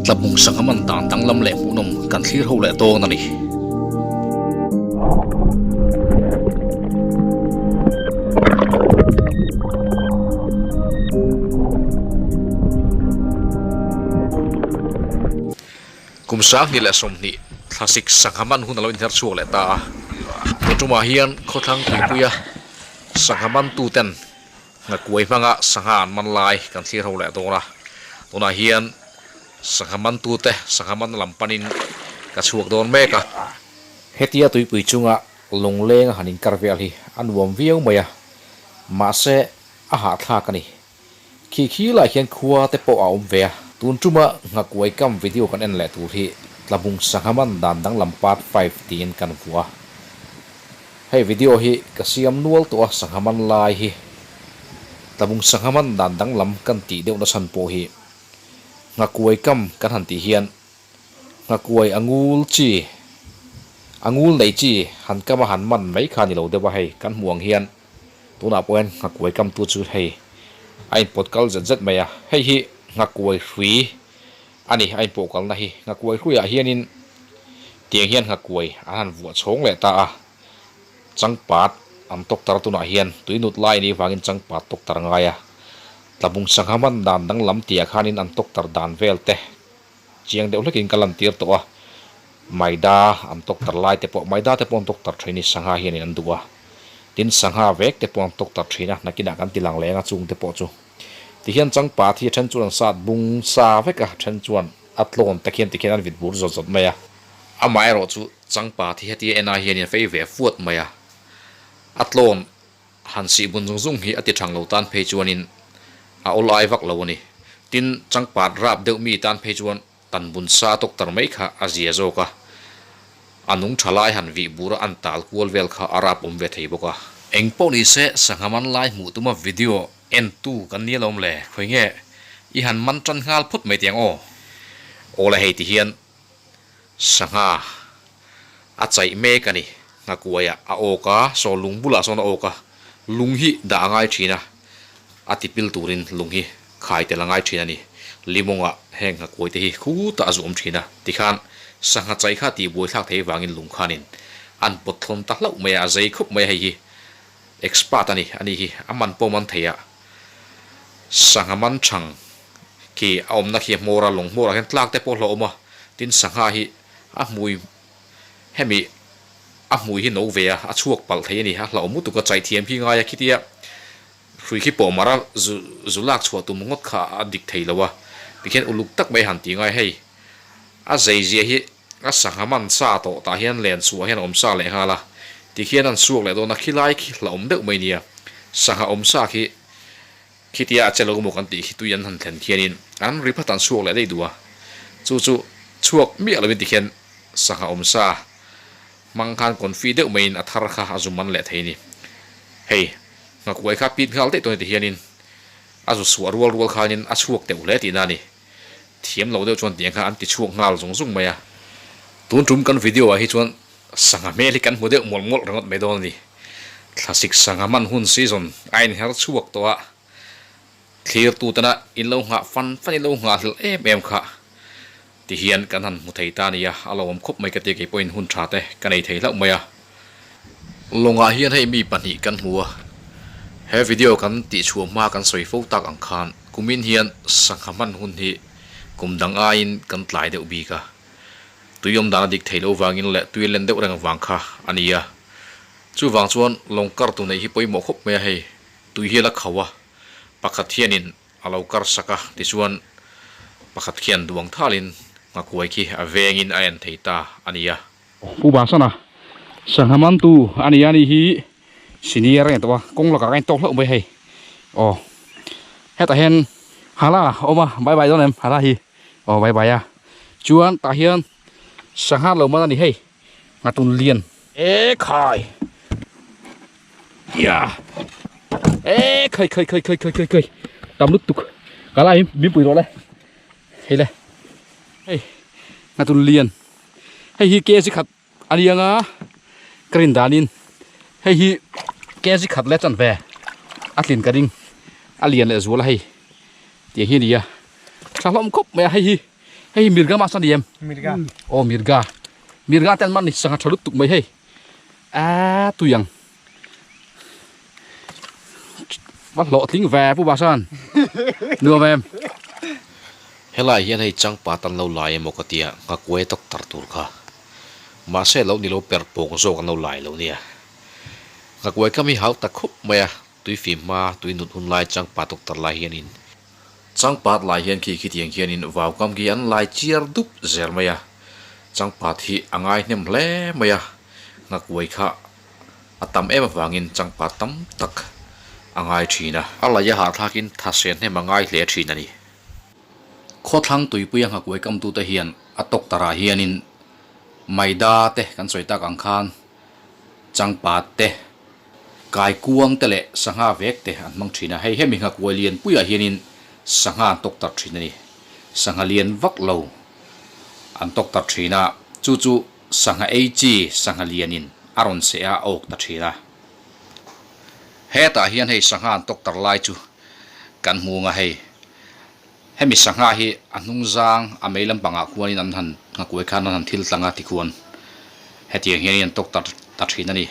Tlabung sangha man dan danglam leh hmuhnawm kan thlir ho leh dawn a ni. Kum 2020 thlasik sangha man hun a lo inher chhuak leh ta a, tun tumah hian khawthlang tuipuia sangha mantuten Nghakuai hmanga sangha an man lai kan thlir ho leh dawn a, tunah hian sangha mantute sangha manna lam panin ka chhuak dawn mek a. Hetia tuipui chunga lungleng a han inkar vel hi a nuam viau mai a, mahse a hahthlak a ni. Khi khi lai hian khua te pawh a awm ve a. Tun tuma Nghakuai kam video kan en leh tur hi Tlabung sangha man dan danglam part 5 tiin kan vuah a. Hei video hi ka siam nual tawh a sangha man lai hi Tlabung sangha man dan danglam kan tih deuh na chhan pawh hi Nghakuai kam kan han tih hian Nghakuai a ngul chi a ngul nei chi han kam a han man mai kha ni lo deuh a hei kan hmuh ang hian tunah pawh hian Nghakuai kam tu chu hei a inpawt kal zet zet mai a hei hi Nghakuai hrui A ni, a inpawh kalna hi Nghakuai hruiah hianin tiang hian Nghakuai an han vuah chhawng leh ta a, changpat an tawktar tunah hian tui nut lai anih vangin changpat tawktar ngai a, Tlabung sangha man dan danglam tihah khanin an tawktar dan vel te chiang deuh hlekin ka lantir tawh a, Maida an tawktar lai te pawh, Maida te pawh an tawktar thin i sangha hianin an duh a, tin sangha vek te pawh an tawktar thin a, nakinah kan ti lang leng a chung te pawh chu. Tihian changpat hi a then chuan an sat bung sa vek a, then chuan a tlawn te khian tikhian an vit bur zawt zawt mai a. Amaherawh chu changpat hi hetia en ai hianin a fei ve fuat mai a, a tlawn han sih bun zung zung hi a ti thang lo tan phei chuanin a awl ai vak lo a ni. Tin, changpat rap deuh mi tan phei chuan tan bun sa tawk tar mai kha a zia zawk a, a nung tha lai han vih bur a an tal kual vel kha a rap awm ve thei bawk a. Eng pawh ni se sangha man lai hmuh tuma video en tu kan ni alawm le, khawi nge i han man tan nghal phawt mai tiang aw. Aw le hei ti hian sangha a chaih mek a ni, nghakuai ah a awk a, saw lung bulah sawn a awk a, lung hi dah a ngai thin a, a ti pil turin lung hi khai tel a ngai thin a ni. Limawngah heng nghakuai te hi khutah a zuam thin a, tikhan sangha chaih kha tih buai thlak thei vangin lung khanin an pawt thlawn ta hlauh mai a, a zei khawp mai a hei hi expert a ni, ani hi a man pawh man thei a, sangha man thang khi a awmna khi a hmawr a, lung hmawrah hian tlak te pawh hlauhawm a, tin sangha hi a hmui hemi a hmui hi no ve a, a chhuak palh thei a ni, a hlauhawm lutuk a, chaih thiam khi ngai a khitia hrui khi pawh mara zu zu lak chhuah tum ngawt kha a dik thei lo a, tikhian uluk tak mai han ti ngai hei a zei zia hi a sangha man sa tawh tah hian len chhuah hian a awm sa leh nghal a, tikhian an suak leh dawn a, khilai khi hlauhawm deuh mai nia, sangha awm sa khi Khitia a che lo maw kan tih khi tui an han thlen khianin an ri phat an chhuak leh daih duh a, chu chu chhuak miah lovin tikhian sangha awm sa hmang khan confi deuh maiin a thar kha a zu man leh thei a ni. Hei, nghakuai kha pit nghal daih tawh a ni tihianin a zu chhuah rual rual khanin a chhuak teuh hle tihna a ni. Thiam lo deuh chuan tiang kha an ti chhuak nghal zung zung mai a. Tun tum kan video ah hi chuan Sangha hmel hi kan hmu deuh mawlh mawlh ringawt mai dawn a ni. Thlasik sangha man hun season a inher chhuak tawh a, thlir tutena in lo nghah fan fan in lo nghah hlelh em em kha ti hian kan han hmu thei ta a nia, a lo awm khawp mai ka ti a, keipawhin hun tha te ka nei thei hlauh mai a. Lawngah hian hei mi pahnih kan hmu a, he video kan tihchhuah hma kan sawi fo tak ang khan kumin hian sangha man hun hi kum dang aiin kan tlai deuh bik a. Tui awm dan a dik thei loh vangin leh tui a len deuh reng avang kha a ni a. Chuvang chuan lawng kar tu neih hi pawimawh khawp mai a hei, tui hi a la khauh a, pakhat hianin a lo kar sak a, tichuan pakhat khian duang thalin nghakuai khi a vengin a en thei ta a ni a. Pu Basana, sangha mantu a ni a ni hi senior a ni tawh a, kawng lakah ka intawk hlauh mai hei. Aw hetah hian hala a awm a, bye bye dawn em hala hi. Aw bye bye a chuan tah hian sangha lo man a ni hei nghatun lian e khai ya e khai khai khai khai khai khai khai tam lutuk ka lai min pui rawh le hei le hei nghatun lian hei hi kg khat a ni anga ka rin danin hei hi kg khat leh chanve a tlin ka ring a lian leh zual a hei tiang hi a ni a tha hlawm khawp mai a hei hi. Hei Mirga mas a ni em? Mirga. Aw Mirga. Mirga te an man ni sangha tha lutuk mai hei. A tui ang. Va hlawh tling ve pu Basan. Nuam em? Helai hian hei changpat an lo lai emaw ka tia nghakuai doctor tur kha. Mahse lo ni lo per pawng zawk an lo lai lo nia. Nghakuai kam hi hau ta khup mai a, tui fim hma, tui nut hun lai changpat doctor lai hianin Changpat lai hian khi khitiang hianin vaukam khi an lai chiar dup zel mai a, changpat hi a ngai hnem hle mai a, nghakuai kha a tam em avangin changpat tam tak a ngai thin a. A laia hahthlakin thasen hnem a ngai hle thin a ni. Khawthlang tuipuia nghakuai kamtute hian a tawktarah hianin maida te kan sawi tak ang khan changpat te, Kaikuang te leh sangha vek te an hmang thin a, hei hemi nghakuai lian puiah hianin sangha an tawk tar thin a ni. Sangha lian vak lo an tawk tar thin a, chu chu sangha ei chi sangha lianin a rawn seh a, a awk ta thin a. Hetah hian hei sangha an tawk tar lai chu kan hmu ang a, hei hemi sangha hi a hnung zang a mei lampangah khuanin an han nghakuai khan an han thil tlang a tikhuan hetiang hianin an tawk tar ta thin a ni.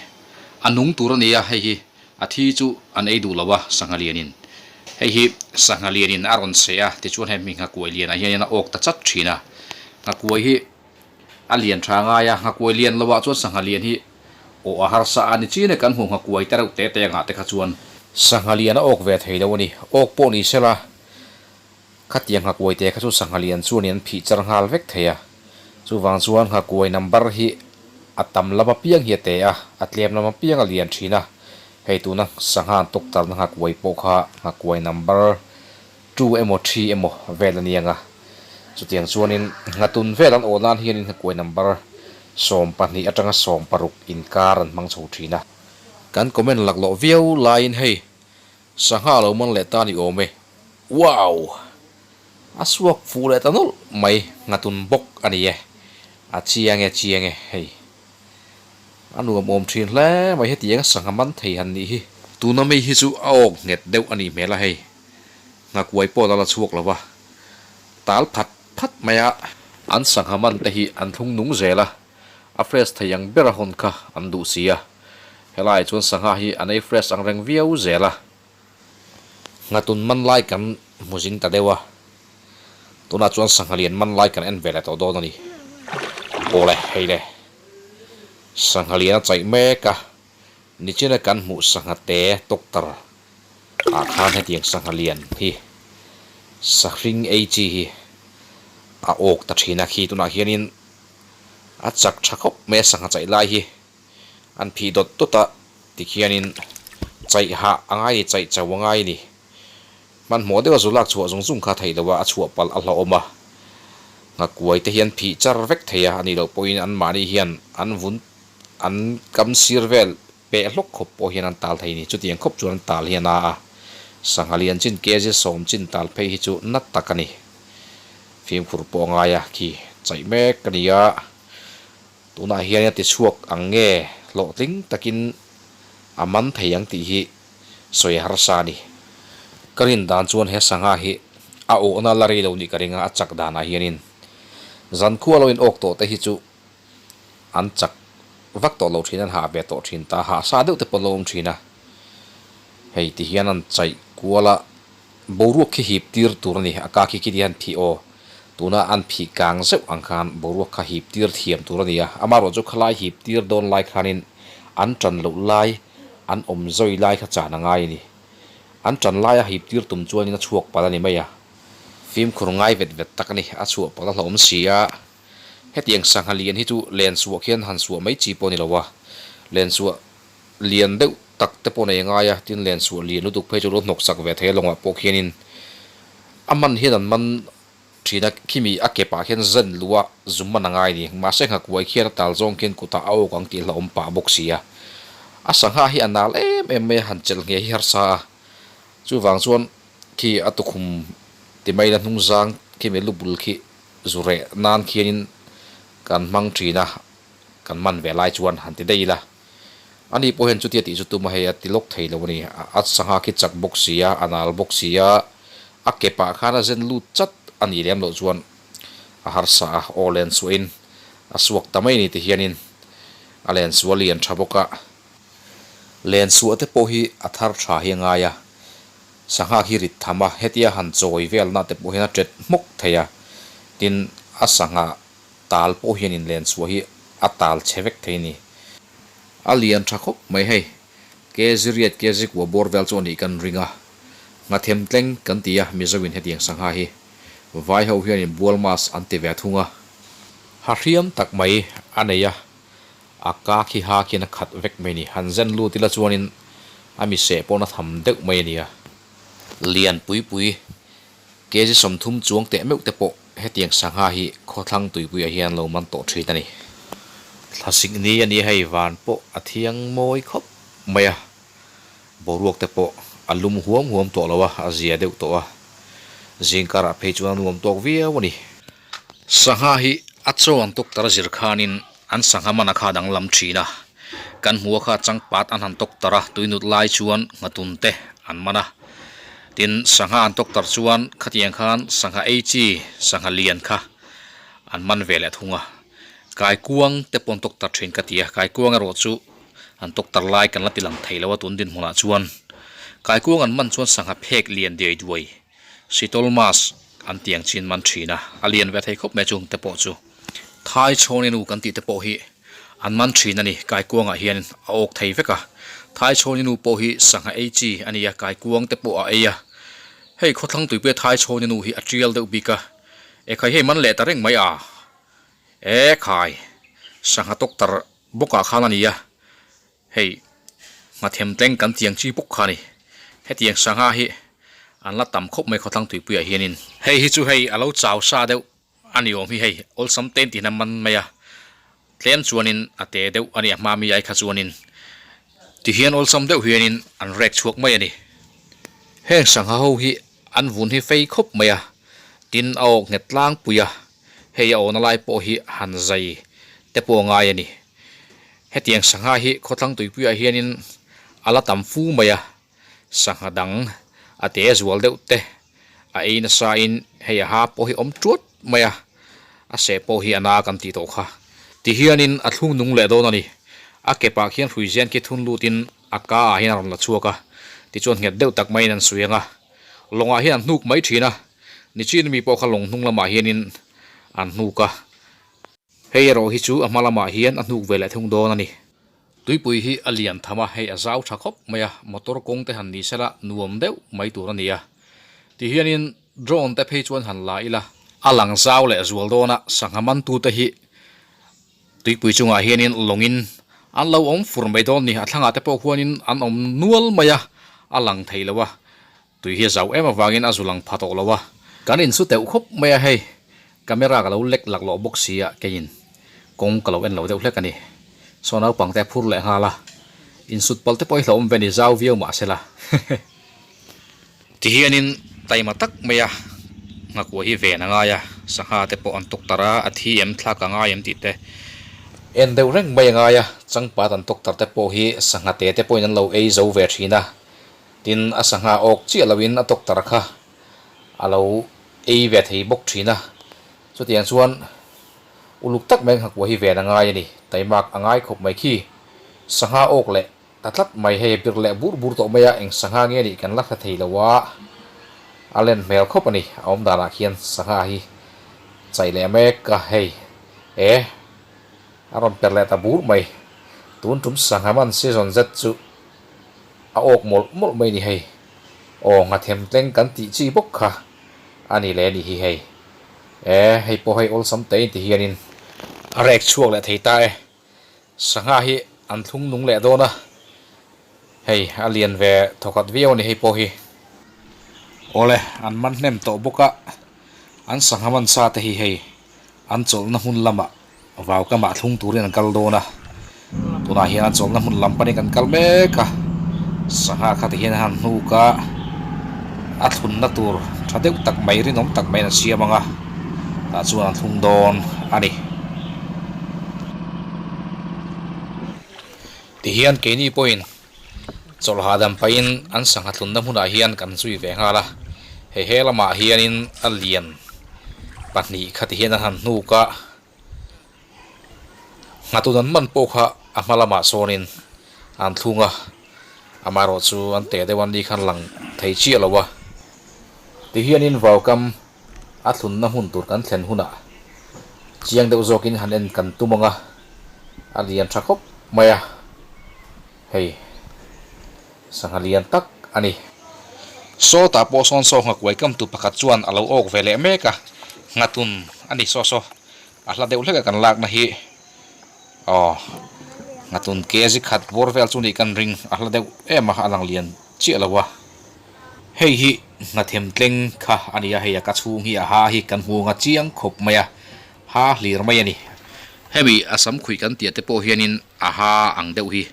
A nung tur a ni a, hei hi a thi chu an ei duh lo a, sangha lianin. Hei hi sangha lianin a rawn seh a, tichuan hemi nghakuai lianah hianin a awk ta chat thin a. Nghakuai hi a lian tha ngai a, nghakuai lian loah chuan sangha lian hi awh a harsa a ni chin e, kan hmuh nghakuai te reuh te te angah te kha chuan. Sangha lian a awk ve thei lo a ni, awk pawh ni sela khatiang nghakuai te kha chu sangha lian chuanin an phih char nghal vek thei a, chuvang chuan nghakuai number hi a tam lam apiang hi a te a, a tlem lam apiang a lian thin a, hei tuna sangha an tawk tarna nghakuai pawh kha nghakuai number two emaw three emaw vel a ni ang a, chutiang chuanin nghatun vel an awh nan hianin nghakuai number 12 atanga 16 inkar an hmang chho thin a. Kan comment laklawh viau laiin hei Sangha lo man leh ta ni awm e. Wow! A suak fuh leh ta nawlh mai, nghatun bawk a ni e. A chiang e, chiang e, hei. A nuam awm thin hle mai hetiang sangha man thei han nih hi. Tuna mi hi chu a awk nghet deuh a nih hmel a hei. Nghakuai pawh la la chhuak lo va. Tal phat phat mai a. An sangha man te hi an thlung nung zel a. A fresh thei ang ber a hawn kha an duh si a, helaiah chuan sangha hi an ei fresh ang reng viau zel a. Nghatun man lai kan hmu zing ta deuh a, tunah chuan sangha lian man lai kan en ve leh tawh dawn a ni. Awle, hei le. Sangha lian a chaih mek a, nichina kan hmuh sangha te doctor ah khan hetiang sangha lian hi sahring ei chi hi a awk ta thin a, khi tunah hianin A chak tha khawp mai a sangha chaih lai hi an phih dawt dawt a tikhianin chaih hah a ngai ni chaih chau a ngai ni. Hmanhmawh deuha zu lak chhuah zung zung kha theih loh a a chhuah palh a hlauhawm a. Nghakuai te hi an phih char vek thei a, a nih loh pawhin anmahni hian an vun an kam sir vel peh hlawk khawp pawh hian an tal thei ni. Chutiang khawp chuan an tal hi a na a, sangha lian chin kg 10 chin tal phei hi chu na tak a ni. Fimkhur pawh a ngai a, khi chaih mek a ni a, tunah hian a tichhuak ang nge hlawhtling takin a man thei ang tih hi sawi a harsa a ni. Ka rin dan chuan he sangha hi a awhna la rei lo nih ka ring a, a chak danah hianin zankhua lo in awk tawh te hi chu an chak vak tawh lo thin, an hah ve tawh thin ta, hah sa deuh te pawh an lo awm thin a, hei ti hian an chaih kual a, boruak khi hip tir tur a ni, a ka khi khi ti hian phih aw, tuna an phih kang zeuh ang khan boruak kha hip tir thiam tur a ni a, amaherawh chu khalai hip tir dawn lai khanin an tan loh lai, an awm zawi lai kha chan a ngai a ni, an tan laia hip tir tum chuanin a chhuak palh a ni mai a, fimkhur ngai vet vet tak a ni, a chhuah palh a hlauhawm si a. Hetiang sangha lian hi chu len suah khian han suah mai chi pawh a ni lo a, len suah lian deuh tak te pawh nei a ngai a, tin len suah lian lutuk phei chu lo hnawk sak ve thei a lawngah pawh khianin a man hian an man thin a, khimi a kepah khian zen luh a zum man a ngai a ni. Mahse nghakuai khian a tal zawng khian kutah a awk ang tih hlauhawm pah bawk si a, a sangha hi a nal em em mai a, han chelh ngheh hi harsa a, chuvang chuan khi a tukhum ti mai la hnung zang khimi lu bul khi Zu reh nan khianin kan hmang thin a, kan man ve lai chuan han ti daih ila. Ani pawh hian chutia tih chu tum a hei a ti lawk thei lo a ni. A sangha khi chak bawk si a, a nal bawk si a, a kepah khan a zen lut chat a nih lem loh chuan A harsa a, aw len suahin a suak ta mai a ni ti hianin a len sual lian tha bawk a. Len suah te pawh hi a thar tha hi a ngai a, sangha khi rit tham a, hetia han chawi velna te pawh hian a tet hmawk thei a, tin a sangha tal pawh hianin len suah hi a tal chhe vek thei a ni. A lian tha khawp mai hei, kg riat kg kua bawr vel chu a nih kan ring a, nghathem tleng kan ti a Mizo in hetiang sangha hi. Vai ho hianin bual mas an ti ve thung a. Ha hriam tak mai a nei a, a ka khi ha khian a khat vek mai a ni. Han zen lut ila chuanin a mi seh pawh na tham deuh mai a ni a. Lian pui pui kg 30 chuang teh meuh te pawh hetiang sangha hi khawthlang tuipuiah hian lo man tawh thin a ni. Thlasik ni a ni a hei van pawh a thiang mawi khawp mai a. Boruak te pawh a lum huam huam tawh lo a, a zia deuh tawh a. Zing karah phei chuan a nuam tawk viau a ni. Sangha hi a chaw an tawk tar zir khanin an sangha man a kha danglam thin a. Kan hmu a kha changpat an han tawk tar a, tuinut lai chuan nghatun te an man a. Tin, sangha an tawk tar chuan khatiang khan sangha ei chi, sangha lian kha an man ve leh thung a. Kaikuang te pawh an tawk tar thin ka ti a, kaikuang erawh chu An tawktar lai kan la ti lang thei lo a tun dinhmunah chuan kaikuang an man chuan sangha phek lian diai duai sitol mas an tiang chin man thin a, a lian ve thei khawp mai chung te pawh chu thai chhawni nu kan tih te pawh hi an man thin a ni kaikuangah hian a awk thei vek a, thai chhawni nu pawh hi sangha ei chi a ni a kaikuang te pawh a ei a, hei khawthlang tuipuia thai chhawni nu hi a tial deuh bik a, ekhai hei man leh ta reng mai a, ekhai sangha tawktar Bawkah khan a ni a, hei nghathem tleng kan tiang chi bawk kha a ni. Hetiang sangha hi an la tam khawp mai khawthlang tuipuiah hianin. Hei hi chu hei a lo chau sa deuh a ni awm hi hei awlsam te intihin a man mai a, tlem chuanin a te deuh a ni a hma mi ai kha chuanin tihian awlsam deuh hianin an rek chhuak mai a ni. Heng sangha ho hi an vun hi fei khawp mai a, tin a awk nghet tlangpui a. Hei a awhna lai pawh hi han zai te pawh a ngai a ni. Hetiang sangha hi khawthlang tuipuiah hianin a la tam fu mai a, sangha dang a te zual deuh te a ei nasa in hei a ha pawh hi awm tuat mai a, a seh pawh hi a na kan tih tawh kha. Tihianin a thlung nung leh dawn a ni. A kepah khian hruizen khi thun lutin a ka ah hian a rawn la chhuak a, tichuan nghet deuh tak maiin an suih ang a, lawngah hian an hnuk mai thin a. Nichin mi pawh kha lawng hnung lamah hianin an hnuk a, hei erawh hi chu a hma lamah hian a hnuk ve leh thung dawn a ni. Tuipui hi a lian tham a, hei a zau tha khawp mai a, motor kawng te han ni sela nuam deuh mai tur a ni a. Tihianin drone te phei chuan han la ila, a lang zau leh zual dawn a, sangha mantute hi Tuipui chungah hianin lawngin an lo awm fur mai dawn ni, a thlangah te pawh khuanin an awm nual mai a, a lang thei lo a, tui hi a zau em avangin a zu lang pha tawh lo a. Kan insu teuh khawp mai a hei, camera ka lo lek laklawh bawk si a keiin kawng ka lo en lo deuh hlek a ni. Saw naupang te a phur leh nghal a, insut palh te pawh hi hlauhawm ve ni zau viau mahsela. Tihianin taima tak mai a nghakua hi ven a ngai a, sangha te pawh an tawk tar a, a thi em thlak a ngai em tih te en deuh reng mai a ngai a, changpat an tawk tar te pawh hi sangha te te pawhin an lo ei zo ve thin a, tin a sangha awk chiah loin a tawk tar kha a lo ei ve thei bawk thin a, chutiang chuan uluk tak mai nghakua hi ven a ngai a ni, taimak a ngai khawp mai khi sangha awk leh Ta tlat mai hei a bir leh bur bur tawh mai a, eng sangha nge nih kan la hre thei lo a, a len hmel khawp a ni, a awm danah khian sangha hi chaih leh mek a hei e a rawn per leh ta bur mai, tun tum sangha man season zet chu a awk mawlh mawlh mai a ni hei, aw nghathem tleng kan tih chi bawk kha a ni leh a nih hi hei e hei pawh hei awlsam te in ti hianin a rek chhuak leh thei ta e. Sangha hi an thlung nung leh dawn a, hei a lian ve thawkhat viau a ni hei pawh hi. Awle, an man hnem tawh bawk a, an sangha man sa te hi hei an chawlhna hmun lamah vau kamah thlung turin an kal dawn a, tunah hian an chawlhna hmun lam panin kan kal mek a, sangha kha ti hian a han hnuk a, a thlunna tur tha deuh tak mai rinawm tak maiin an siam ang a, tah chuan an thlung dawn a ni. Tihian keini pawhin chawlh hahdam pahin an sangha tlunna hmunah hian kan zui ve nghal a, hei he lamah hianin a lian Pahnih kha ti hian an han hnuk a, nghatun an man pawh kha a hma lamah sawnin an thlung a, amaherawh chu an teh deuh a ni khan lang thei chiah lo a. Ti hianin vaukam a thlunna hmun tur kan thlen hunah chiang deuh zawkin han en kan tum ang a, a lian tha khawp mai a, hei sangha lian tak a ni. Sawtah pawh sawn saw nghakuai kam tu pakhat chuan a lo awk ve leh mek a, nghatun a ni saw saw, a hla deuh hlek a kan lakna hi aw nghatun kg khat bawr vel chu nih kan ring, a hla deuh em a, a lang lian chiah lo a. Hei hi nghathem tleng kha a ni a, hei a ka chhung hi a ha hi kan hmu nga chiang khawp mai a, ha hlir mai a ni. Hemi a sam khuih kan tih te pawh hianin a ha ang deuh hi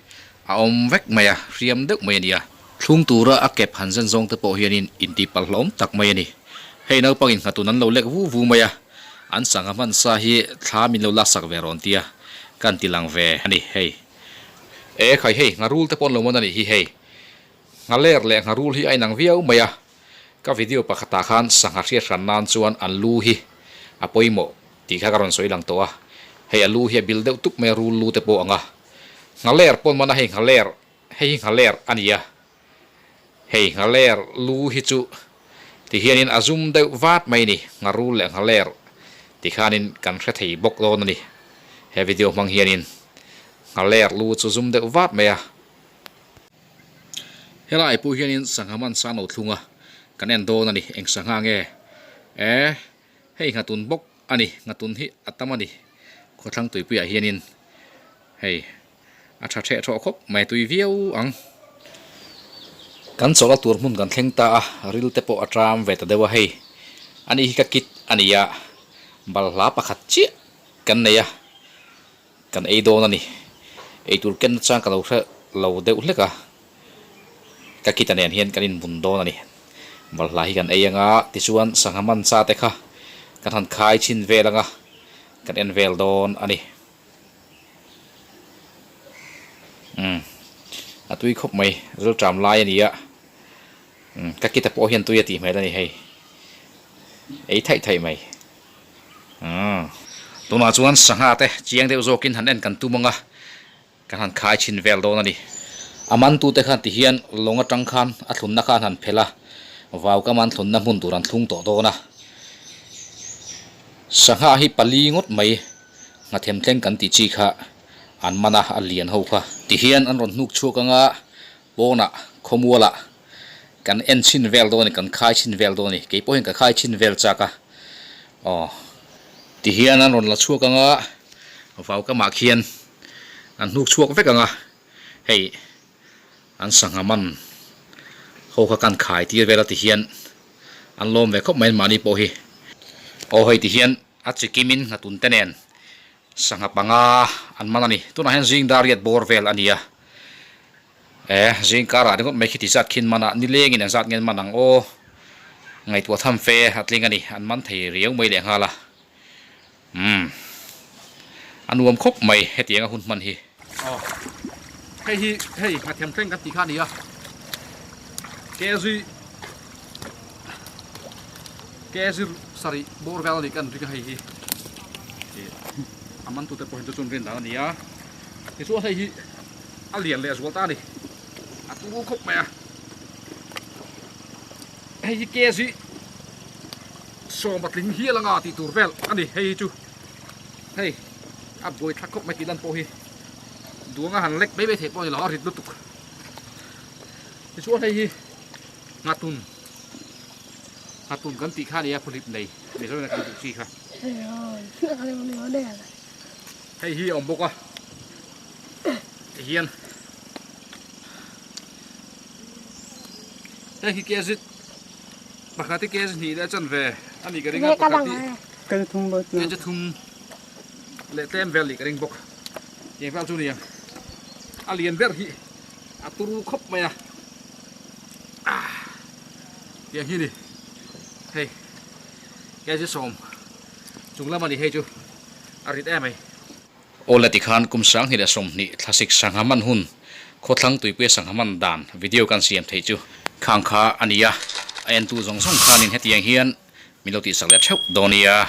a awm vek mai a, hriam deuh mai a ni a. Thlung tura a kep han zen zawng te pawh hianin intihpalh hlawm tak mai a ni. Hei naupangin nghatun an lo lek vu vu mai a, an sangha hmansa hi thla min lo laksak ve rawn tia kan ti lang ve a ni hei. E khai hei ngharul te pawh an lo man a nih hi hei. Nghaler leh ngharul hi a inang viau mai a, ka video pakhatah khan sangha hriat hran nan chuan an lu hi a pawimawh tih kha ka rawn sawi lang tawh a, hei a lu hi a bil deuh tup mai a rul lu te pawh ang a. Nghaler pawn man a hei nghaler Hei hi nghaler a ni a, hei nghaler lu hi chu ti hianin a zum deuh vat mai a ni, ngharul leh nghaler ti khanin kan hre thei bawk dawn a ni. He video hmang hianin nghaler lu chu zum deuh vat mai a. Helai pawh hianin sangha man sa no thlung a, kan en dawn a ni, eng sangha nge? E, hei nghatun bawk a ni, nghatun hi a tam a ni, khawthlang tuipuiah hianin hei. A tha ṭheh ṭhawh khawp mai tui viau ang. Kan chawlh a tur hmun kan thleng ta a, ril te pawh a ṭam ve ta deuh a hei. Ani hi ka kit a ni a, balhla pakhat chiah kan nei a, kan ei dawn a ni. Eitur ken nachang ka lo hre lo deuh hlek a, ka kit a nen hian kan inbun dawn a ni. Balhla hi kan ei anga tichuan sangha man sa te kha kan han khai chhin vel anga kan en vel dawn a ni. Umm a tui khawp mai ril tram lai a ni a umm ka kita pawh hian tui a tih hmel a ni hei ei thaih thaih mai umm tunah chuan sangha te chiang deuh zawkin han en kan tum ang a kan han khai chhin vel dawn a ni a man tute khan ti hian lawng atang khan a thlunna khan han phelh a vau ka man thlunna hmun tur an thlung tawh dawn a sangha hi pali ngawt mai. Nghathem thleng kan tih chi kha an man a, a lian ho kha. Tihian an rawn hnuk chhuak anga pawnah khawmualah kan en chhin vel dawn a ni, kan khai chhin vel dawn a ni. Kei pawh hian ka khai chhin vel chak a, aw. Tihian an rawn la chhuak anga vaukamah khian an hnuk chhuak vek anga hei an sangha man ho kha kan khai tir vel a tihian an lawm ve khawp mai an mahni pawh hi. Aw hei tihian. A chi kimin nghatun te nen sangha panga an man a ni. Tunah hian zing dar riat bawr vel a ni a. E, zing karah ringawt mai khiti zat khin man a, nilengin an zat ngen man ang aw. Ngaihtuah tham fe a tling a ni, an man thei riau mai leh nghal a. Umm, a nuam khawp mai hetianga hun hman hi. Aw, hei hi hei nghathem thleng kan tih kha a ni a. Kg. Kg sarih bawr vel a nih kan ring a hei hi ih a man tute pawhin chu chuan rin dan a ni a tichuan hei hi a lian leh zual ta a ni a turu khawp mai a hei hi kg sawm a tling hial anga tih tur vel a ni hei hi chu hei a buai thlak khawp mai tih lan pawh hi duanga han lek mai mai theih pawh a ni lo a rit lutuk tichuan hei hi Nghatun Nghatun kan tih kha a nia phuhlip nei Mizoram kan duh chi kha. Hei hi a awm bawk a tihian hei hi kg pakhat hi kg hnih leh a chanve a nih ka ring a pakhat hi kg thum leh tlem vel nih ka ring bawk tiang vel chu a ni ang a lian ber hi. A turu khawp mai a tiang hi ni hei kg sawm chung lam a ni hei chu a rit em mai. Awle tikhan kum 20 leh 20 thlasik sangha man hun khawthlang tuipuia sangha man dan video kan siam theih chu khang kha a ni a, a entu zawng zawng khanin hetiang hian min lo tihsak leh theuh dawn nia.